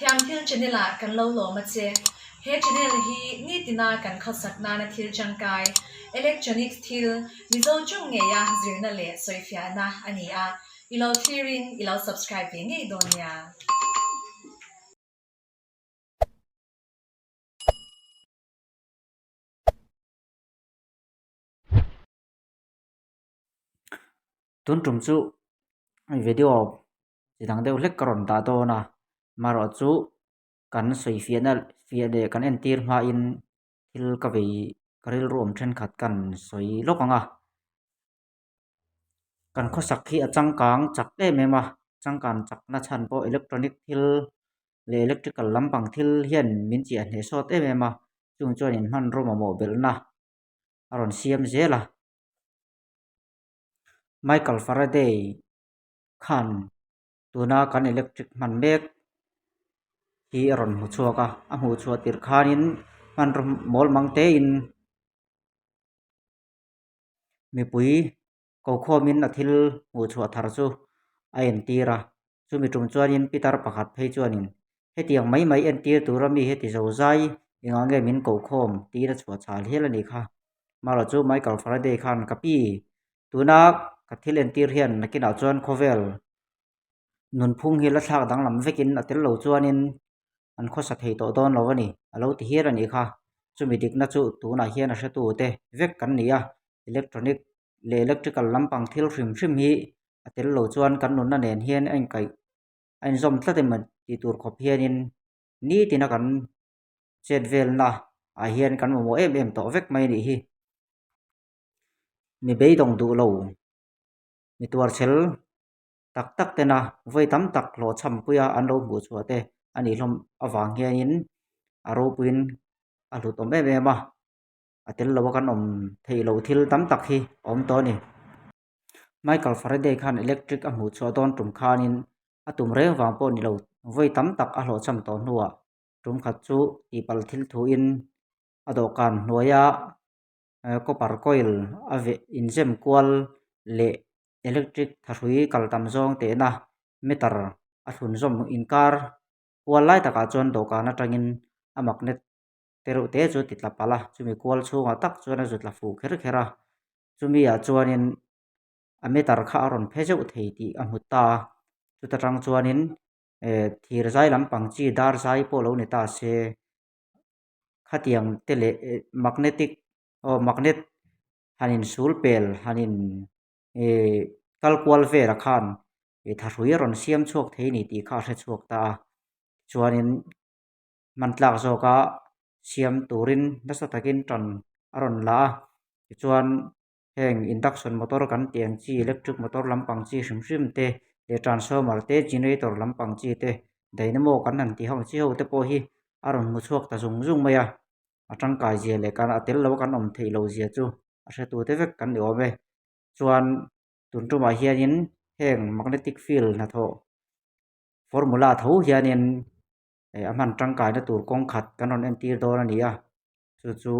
Thiamthil channel ah kan lo lawm a che. He channel hi nitina kan khawsak nana thil tangkai, electronics thil, Mizo chung ngeia zirna leh sawifiahna a ni a, i lo thlirin i lo subscribe ve ngei dawn nia. Tun tum chu video chi dang deuh hlek ka rawn dah dawn a marawh chu kan sawi fiahna fiah leh kan entir hmain thil ka vei ka rilru awm thenkhat kan sawi lawk ang a kan khawsak hi a changkang chak em em a changkan chakna chhan pawh electronic thil leh electrical lampang thil hian min chiah hneh sawt em em a chung chuanin hmanraw mamawh belhna a rawn siam zel a. Michael Faraday khan tuna kan electric hman mek hi a rawn hmu chhuak a a hmuh chhuah tirh khanin hmanraw mawl mang tein mipui ko khawmin a thil hmuh chhuah thar chu a entir a chumi tum chuanin pitar pakhat phei chuanin hetiang mai mai entir tura mi heti zo zai engah nge min koh khawm tiin a chhuah chhal hial a nih kha marawh chu Michael Faraday khan ka pi tuna ka thil entir hian nakinah chuan khawvel nunphung hi la thlak danglam vekin a tel lo chuanin an khawsa thei tawh dawn lo a ni a lo ti hial a nih kha chumi dikna chu tunah hian a hretu te vek kan ni a electronic leh electrical lampang thil hrim hrim hi a tel lo chuan kan nunna nen hian a inkaih a inzawm tlat emaw tih tur khawp hianin nitin a kan chet velna ah hian kan mamawh em em tawh vek mai a nih hi. Mi beidawng duh lo mi tuarchhel tak tak tena vawi tam tak hlawhchham puia an lo hmuh chhuah te a nih hlawm avang hianin a ropuiin a hlut awm em em a a tel lo a kan awm theih loh thil tam tak hi a awm tawh a ni. Michael Faraday khan electric a hmuh chhuah dawn tum khanin a tum reng vang pawh ni lo vawi tam tak a hlawhchham tawh hnuah tum khat chu tihpalh thil thuin a dawhkan hnuaia copper coil a veh inzem kual leh electric thahrui kal tam zawng tehna meter a thlun zawm inkar kual lai takah chuan dawhkan atangin a magnet te reuh te chu ti tla palh a chumi kual chhungah tak chuan a zu tla fuh kher kher a chumi ah chuanin a meter kha a rawn phe zeuh thei tih a hmu ta a chuta tang chuanin eh thir zai lampang chi dar zai pawh lo ni ta se khatiang te leh eh magnetic aw magnet han insul pel han in eh kal kual velah khan ih thahrui a rawn siam chhuak thei a ni tih kha a hre chhuak ta a chuanin hman tlak zawka siam turin nasa takin tan a rawn la a tichuan heng induction motor kan tih ang chi electric motor lampang chi hrim hrim te leh transformer te generator lampang chi te dynamo kan han tih ho ang chi ho te pawh hi a rawn hmu chhuak ta zung zung mai a a tangkai zia leh kan a tel lo a kan awm theih loh zia chu a hretu te vek kan ni awm e chuan tun tumah hianin heng magnetic field hnathawh formula tho hianin eh a hman tangkaina tur kawng khat kan rawn entir dawn a ni a chu chu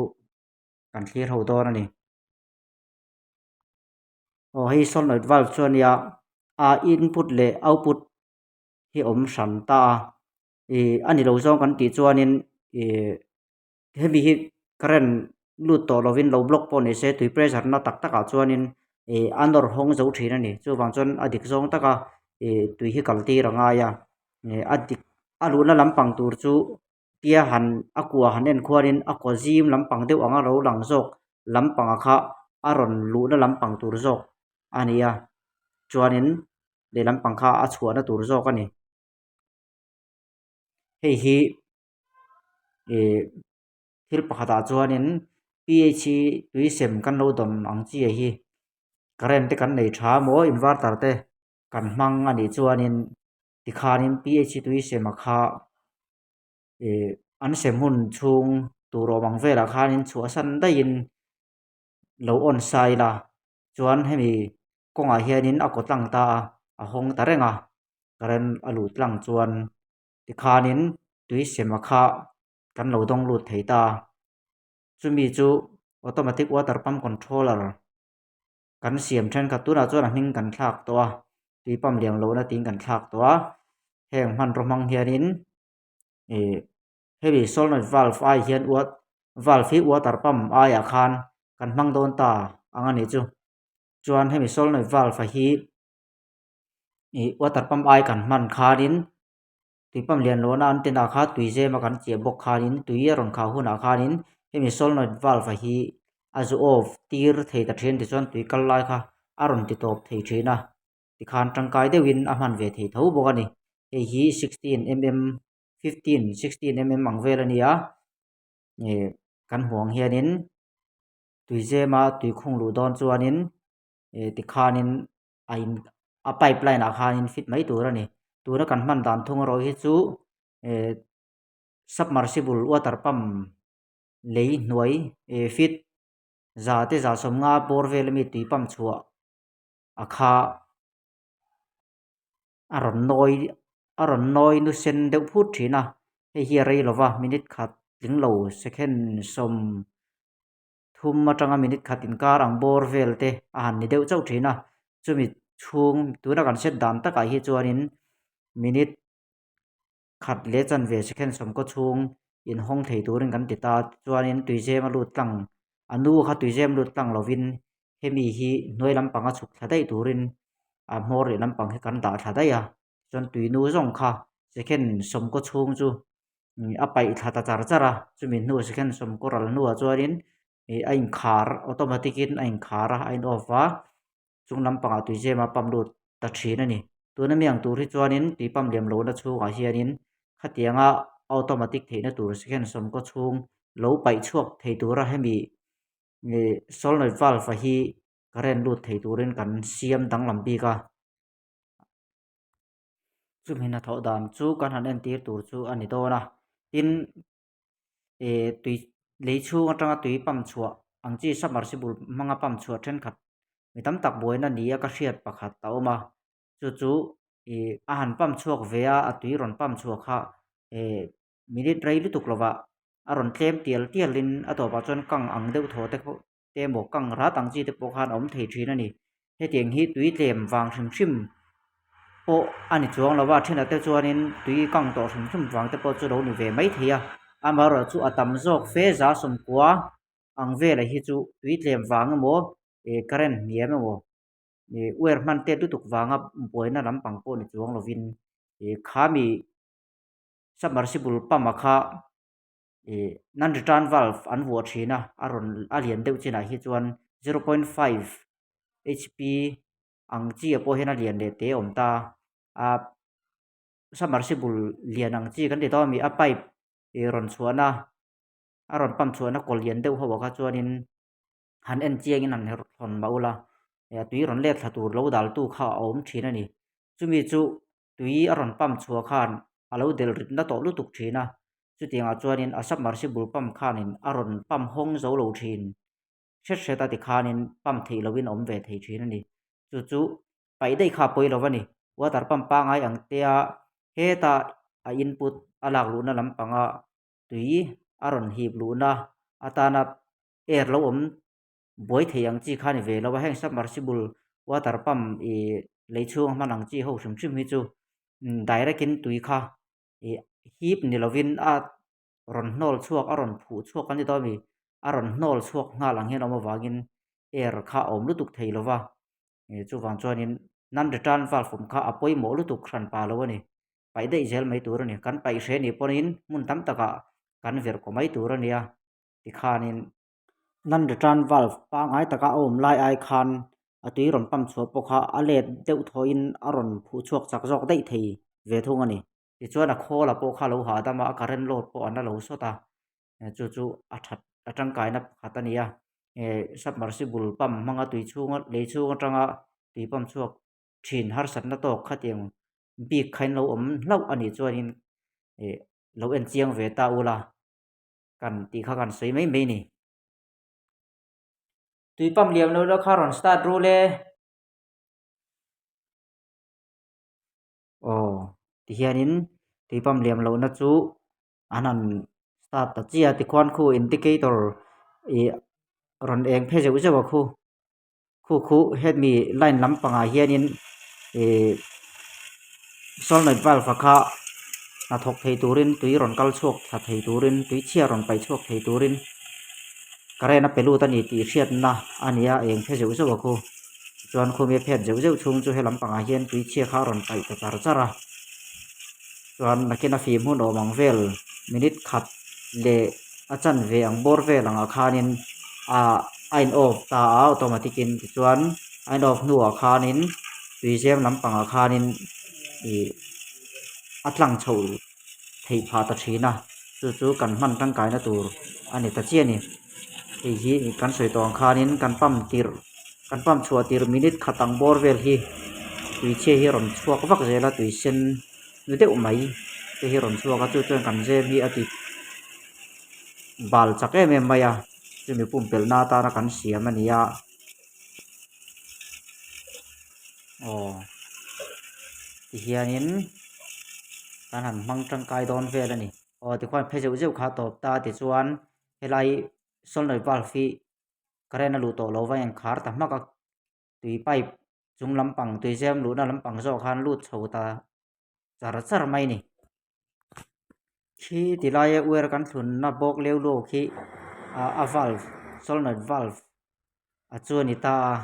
kan thlir ho dawn a ni. Aw hei solenoid valve chu a nia a input leh output hi a awm hran ta a ih a ni lo zawng kan tih chuanin ih hemi hi current lut tawh lovin lo block pawh ni se tui pressure na tak takah chuanin ih a nawr hawng zo thin a ni chuvang chuan a dik zawng taka ih tui hi kal tir a ngai a ih a dik a luhna lampang tur chu tia han a kua han en khuanin a kaw zim lampang deuh anga lo lang zawk lampangah kha a rawn luhna lampang tur zawk a ni a chuanin lehlam pang kha a chhuahna tur zawk a ni hei hi ih thil pakhatah chuanin ph hi tui sem kan lo dawn ang chi hi current te kan nei tha maw inverter te kan hmang a nih chuanin tikhanin ph tui sem a kha ih an sem hun chhung tur awm ang velah khanin chhuahsan daihin lo on sa ila chuan hemi kawngah hianin a kaw tlang ta a a hawng ta reng a current a luh tlang chuan tikhanin tui sem a kha kan lo dawng lut thei ta a chumi chu automatic water pump controller kan siam thenkhat tunah chuan a hming kan thlak tawh a tui pump liam lohna tiin kan thlak tawh a heng hmanraw hmang hianin. Ih hemi solenoid valve ai hian valve hi water pump aiah khan kan hmang dawn ta ang a nih chu. Chuan hemi solenoid valve a hi ih water pump ai kan hman khanin tui pump lian lohna an tinah kha tui zem a kan chiah bawk khanin tui a rawn khah hunah khanin hemi solenoid valve a hi a zu off tir thei ta thin tichuan tui kal lai kha a rawn ti tawp thei thin a tikhan tangkai deuhin a hman ve thei tho bawk a ni. Hei hi 16 mm 15 16 mm ang vel a ni a ih kan hmuh ang hianin tui zema tui khung luh dawn chuanin ih tikhanin a in a pipe line ah khanin fit mai tur a ni. Tuna kan hman dan thung erawh hi chu ih submersible water pump lei hnuai ih fit za te za sawmnga bawr vel ami tui pump chhuah a kha a rawn nawi a rawn nawi nu sen deuh phut thin a hei hi a rei lova minute khat tling lo second sawm thum atanga minute khat inkar ang bawr vel te a han ni deuh chauh thin a chumi chhung tuna kan set dan takah hi chuanin minute khat leh chanve second sawmkaw chhung inhawng thei turin kan ti ta chuanin tuizem a lut tlang a nu kha tuizem lut tlang lovin hemi hi hnuai lampang a chhuk thla daih turin a hmawr leh lampang hi kan dah thla daih a chuan tui nu zawng kha second sawmkaw chhung chu a paih thla ta char char a chumi hnu second sawmkaw ral hnuah chuanin ih a inkhar automatic in a inkhar a a in off a chung lampangah tuizem a pump lut ta thin a ni. Tuna mi ang tur hi chuanin tui pump liam lohna chhungah hianin khatianga automatic theihna tur second sawmkaw chhung lo paih chhuak thei tura hemi ih solenoid valve a hi current lut thei turin kan siam danglam bik a. Chumi hnathawh dan chu kan han entir tur chu a ni dawn a, tin ih tui lei chhung atanga tui pump chhuah ang chi submersible hmanga pump chhuah thenkhat mi tam tak buaina ni a ka hriat pakhat a awm a chu chu ih a han pump chhuak ve a a tui rawn pump chhuah kha ih minute rei lutuk lovah a rawn tlem tial tial in a tawpah chuan kang ang deuh thaw te pawh te emaw kang rat ang chi te pawh khan a awm thei thin a ni. Hetiang hi tui tlem vang hrim hrim pawh a ni chuang lo a, thenah te chuanin tui kang tawh hrim hrim vang te pawh chu lo ni ve mai thei a, amaherawhchu a tam zawk fe za sawmkua ang velah hi chu tui tlem vang emaw ih current hniam emaw ih wire hman tet lutuk vanga buaina lampang pawh ni chuang lovin ih khami submersible pump a kha ih non return valve an vuah thin a a rawn a lian deuh chinah hi chuan 0.5 hp ang chi ah pawh hian a lian leh te a awm ta a submersible lian ang chi kan ti dawn a mi a pipe ih rawn chhuahna a rawn pump chhuahna kaw lian deuh ho ah kha chuanin han en chiangin han herh thawn mah ula a tui rawn let thla tur lo dal tu kha a awm thin a ni chumi chu tui a rawn pump chhuah khan a lo delh rit na tawh lutuk thin a chutiangah chuanin a submersible pump khanin a rawn pump hawng zo lo thin hret hret a tikhanin pump theih lohin a awm ve thei thin a ni chu chu paih daih kha a pawi lo a ni water pump pangngai ang te a heta a input a lak luhna lampanga tui a rawn hip luhna atana air lo awm buai thei ang chi kha a ni ve lo a heng submersible water pump ih lei chhung a hman ang chi ho hrim hrim hi chu direct in tui kha ih hip ni lovin a rawn hnawl chhuak a rawn phuh chhuak an ti dawn a mi a rawn hnawl chhuak nghal ang hian a awm avangin air kha a awm lutuk thei lo va ih chuvang chuanin non return valve awm kha a pawimawh lutuk hran pah lo a ni paih daih zel mai tur a ni kan paih hre nih pawhin hmun tam takah kan verh kaw mai tur a nia tikhanin non return valve pangngai taka a awm lai ai khan a tui rawn pump chhuah pawh kha a let deuh thawhin a rawn phuh chhuak chak zawk daih thei ve thung a ni. Tichuan a khawla pawh kha a lo hahdam a, a current load pawh an la lo sawt a, chu chu a that a tangkaina pakhat a ni a, submersible pump hmanga tui chhunga lei chhung atanga tui pump chhuak thin harsatna tawk khatiang bik kha in lo awm hlauh a nih chuanin ih lo en chiang ve ta ula kan tih kha kan sawi mai mai a ni. Tui pump liam loh la kha rawn start rul e. Aw tihianin tui pump liam lohna chu an han start ta chiah a tikhuan khu indicator ih rawn eng phe zeuh zeuh a khu. Khu khu hemi line lampangah hianin ih solenoid valve kha hnathawk thei turin tui rawn kal chhuak thla thei turin tui chhia rawn paih chhuak thei turin current a pe lut a ni tih hriatna a ni a eng phe zeuh zeuh a khu chuan khumi a phet zeuh zeuh chhung chu he lampangah hian tui chhia kha a rawn paih ta char char a chuan nakin a fim hun awm ang vel minute khat leh a chanve ang bawr vel angah khanin ah a in off ta a automatic in tichuan a in off hnuah khanin tui zem lampangah khanin ih a tlang chho theih phah ta thin a chu chu kan hman tangkaina tur a ni ta chiah a ni hei hi kan sawi tawh ang khanin kan pump tirh kan pump chhuah tirh minute khat ang bawr vel hi tui chhia hi a rawn chhuak vak zel a tui sen nu deuh mai te hi a rawn chhuak a chu chuan kan zem hi a ti bal chak em em mai a chumi pumpelhna atana kan siam a ni a aw tihianin kan han hmang tangkai dawn vel a ni aw tikhuan phe zeuh zeuh kha a tawp ta tichuan helai solenoid valve hi current a luh tawh loh va inkhar ta hmak a tui pipe chung lampang tui zem luhna lampang zawk khan lut chho ta char char mai a ni. Khi ti laia wire kan thlunna bawk leu luau khi ah a valve solenoid valve a chu a ni ta a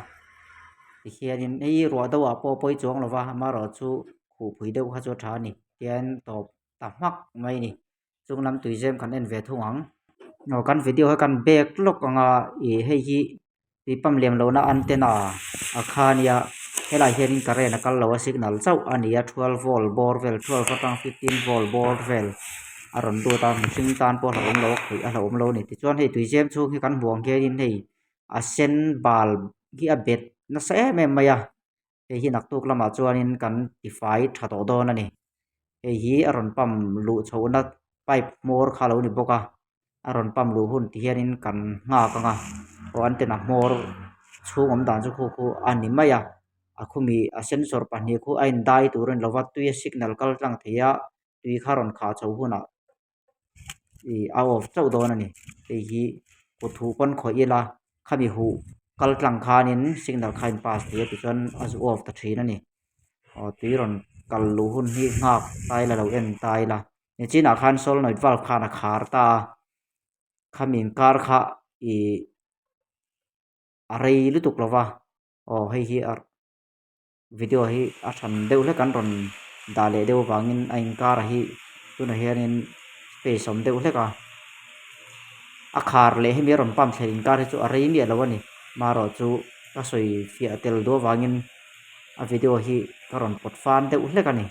tikhianin hei ruah deuh ah pawh pawi chuang lo va amaherawhchu khuhpui deuh kha chu a tha a ni tian tawp ta hmak mai a ni chung lam tui zem kan en ve thung ang aw kan video hi kan back lawk ang a ih hei hi tui pump lem lohna antenna a kha ania helaiah hianin current a kal lo a signal chauh a ni a twelve volt bawr vel twelve atang fifteen volt bawr vel a rawn lut a mihring tan pawh a hlauhawm lo a khawih a hlauhawm lo a ni tichuan hei tui zem chhung hi kan hmuh ang hianin hei a sen bal hi a bet nasa em em mai a hei hi naktuk lamah chuanin kan tifai tha tawh dawn a ni hei hi a rawn pump luh chhohna pipe hmawr kha a lo ni bawk a a rawn pump luh hun ti hianin kan nghak ang a aw antenna hmawr chhung awm dan chu khu khu a ni mai a a khumi a sensor pahnih khu a in dai tur a ni lova tui a signal kal tlang thei a tui kha rawn khah chho hunah ih a off chauh dawn a ni hei hi kut huh pawn khawih ila khami huh kal tlang khanin signal kha a in pass thei a tichuan a zu off ta thin a ni aw tui rawn kal luh hun hi nghak ta ila lo en ta ila nichinah khan solenoid valve khan a khar ta a khami inkar kha ih a rei lutuk lo va aw hei hi a video hi a hran deuh hlek an rawn dah leh deuh avangin a inkar hi tunah hianin space a awm deuh hlek a a khar leh hemi a rawn pump thlen inkar hi chu a rei miah lo a ni marawh chu ka sawi fiah tel duh avangin a video hi ka rawn pawt fan deuh hlek a ni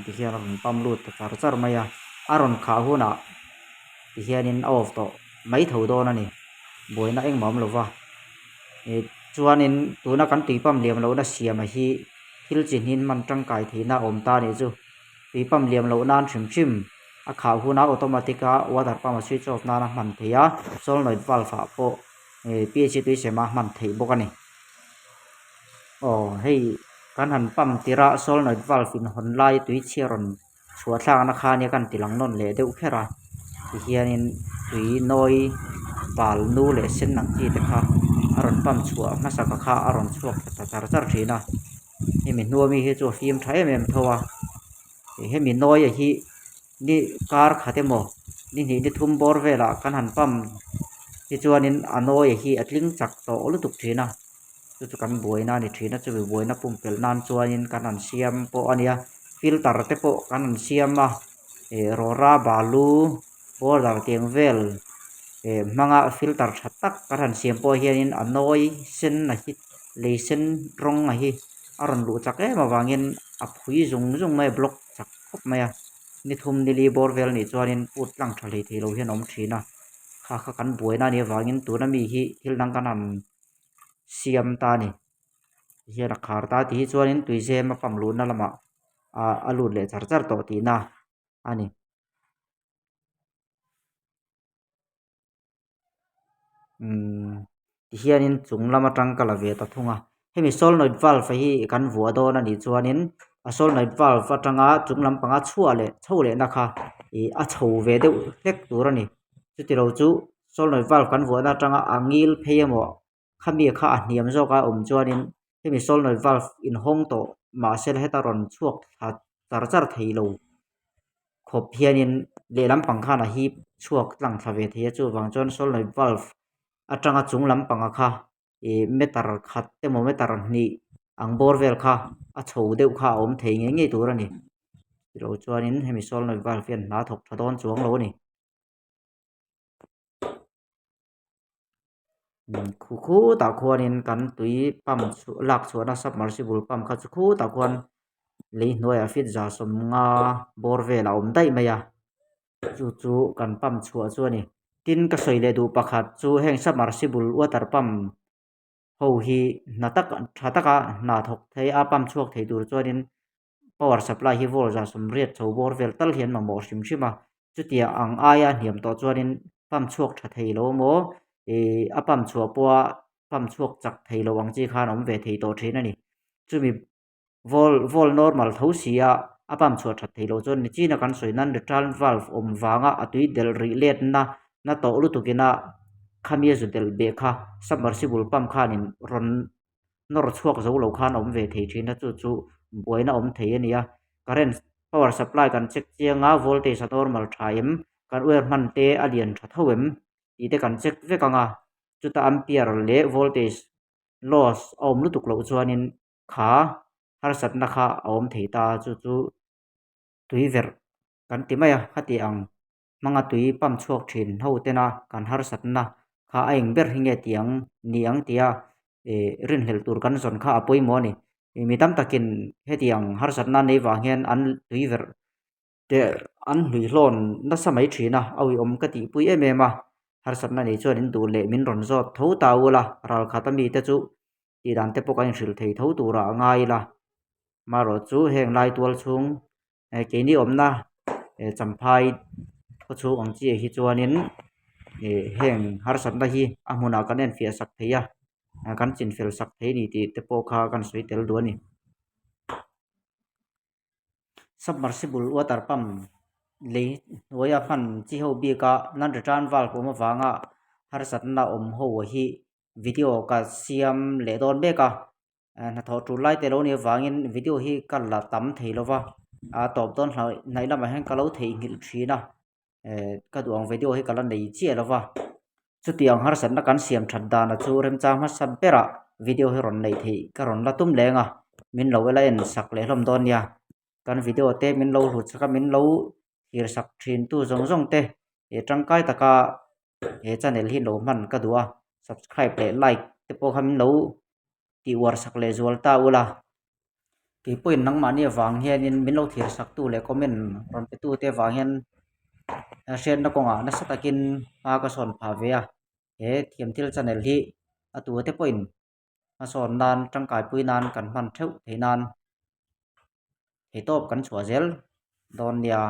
tihian a rawn pump lut ta char char mai a a rawn khah hunah tihianin a off tawh mai tho dawn a ni buaina engmah a awm lo va. Ih chuanin tuna kan tui pump liam lohna siam a hi thil chi hnin hman tangkai theihna a awm ta a nih chu. Tui pump liam loh nan hrim hrim a khah huna automatic a water pump a switch off nana hman theih a, solenoid valve ah pawh ih P H tui sem a hman theih bawk a ni. Aw hei kan han pump tirh a solenoid valve inhawn lai tui chhia rawn chhuah thlakna kha ania kan ti lang nawn leh deuh kher a tihianin tui nawi bal nu leh sen ang chi te kha a rawn pump chhuah hmasa kha a rawn chhuak thla ta char char thin a hemi hnua mi hi chu a fim tha em em tho a hemi nawi a hi ni kar khat emaw ni hnih ni thum bawr velah kan han pump hi chuanin a nawi a hi a tling chak tawh lutuk thin a chu chu kan buaina a ni thin a chumi buaina pumpelh nan chuanin kan han siam pawh a nia filter te pawh kan han siam a ih rawra balu border tiang vel ih hmanga filter tha tak kan han siam pawh hianin a nawi sen a hi lei sen rawng a hi a rawn luh chak em avangin a phui zung zung mai a block chak khawp mai a ni thum ni li bawr vel anih chuanin put tlang tha hlei thei lo hian a awm thin a kha kha kan buaina a nih avangin tuna mi hi thil dang kan han siam ta a ni tihian a khar ta tih hi chuanin tui zem a pump luhna lamah ah a lut leh char char tawh tihna a ni. Umm tihianin chung lam atang ka la ve ta thung a hemi solenoid valve hi kan vuah dawn a nih chuanin a solenoid valve atanga chung lampanga chhuah leh chho lehna kha ih a chho ve deuh hlek tur a ni chutilo chu solenoid valve kan vuahna atanga a ngil phei emaw khami kha a hniam zawk a awm chuanin hemi solenoid valve inhawng tawh mahse heta rawn chhuak thla. char char thei lo khawp hianin lehlam pang khan a hip chhuak tlang thla ve thei a chuvang chuan solenoid valve atanga chung lampanga kha ih meter khat emaw meter hnih ang bawr vel kha a chho deuh kha a awm thei ngei ngei tur a ni tilo chuanin hemi solenoid valve hian hna thawk tha dawn chuang lo a ni. Khu khutah khuanin kan tui pump chhuah lak chhuahna submersible pump kha chu khutah khuan lei hnuaiah feet za sawmnga bawr vel a awm daih mai a chu chu kan pump chhuah chu a ni tin ka sawi leh duh pakhat chu heng submersible water pump ho hi hna tak tha taka hna thawk thei a pump chhuak thei tur chuanin power supply hi volt za sawmriat chho bawr vel tal hi an mamawh hrim hrim a chutia ang aia hniam tawh chuanin pump chhuak tha thei lo maw ih a pump chhuah pawha pump chhuak chak thei lo ang chi khan a awm ve thei tawh thin a ni chumi volt volt normal tho si a a pump chhuah that thei loh chuan nichina kan sawi nan return valve awm vanga a tui delh rih letna na tawh lutuk ina khami a zu delh beh kha submersible pump khanin rawn nawr chhuak zo lo khan a awm ve thei thin a chu chu buaina awm thei a ni a current power supply kan check chiang a voltage a normal tha em kan wire hman te a lian tha tho em tih te kan check vek ang a chuta ampere leh voltage loss a awm lutuk loh chuanin kha harsatna kha a awm thei ta chu chu tui verh kan ti mai a khati ang hmanga tui pump chhuak thin ho tena kan harsatna kha a eng ber hi nge tih ang ni ang tia ih rinhlelh tur kan zawn kha a pawimawh a ni ih mi tam takin hetiang harsatna nei vang hian an tui verh te an hluihlawn nasa mai thin a a uiawm ka tihpui em em a harsatna nei chuan in duh leh min rawn zawt tho ta ula ralkhat ami te chu tih dan te pawh kan inhrilh thei tho turah a ngai ila marawh chu heng lai tual chhung eh keini awmna eh champhai khaw chhung ang chiah hi chuanin ih heng harsatna hi a hmunah kan enfiah sak thei a kan chinfel sak thei a ni tih te pawh kha kan sawi tel duh a ni. Submersible water pump lei hnuaia hman chi ho bika non return valve awm avanga harsatna awm ho hi video ka siam leh dawn mek a hnathawh tul lai te lo nih avangin video hi ka la tam thei lo va a tawp dawn hnaih lamah hian ka lo theihnghilh thin a ka duh ang video hi ka la nei chiah lo va chutiang harsatna kan siam that dana chu remchang hmasa berah video hi rawn neih theih ka rawn la tum leng a min lo ela en sak leh hlawm dawn nia kan video te min lo hlut sak a min lo thlir sak thin tu zawng zawng te he tangkai taka he channel hi lo hman ka duh a subscribe leh like te pawh kha min lo tih uar sak leh zual ta ula keipawhin nangmahni avang hianin min lo thlir sak tu leh comment rawn pe tu te avang hian hriatna kawngah nasa takin hma ka sawn phah ve a he thiam thil channel hi a tu te pawhin hmasawn nan tangkai pui nan kan hman theuh theih nan theihtawp kan chhuah zel dawn nia.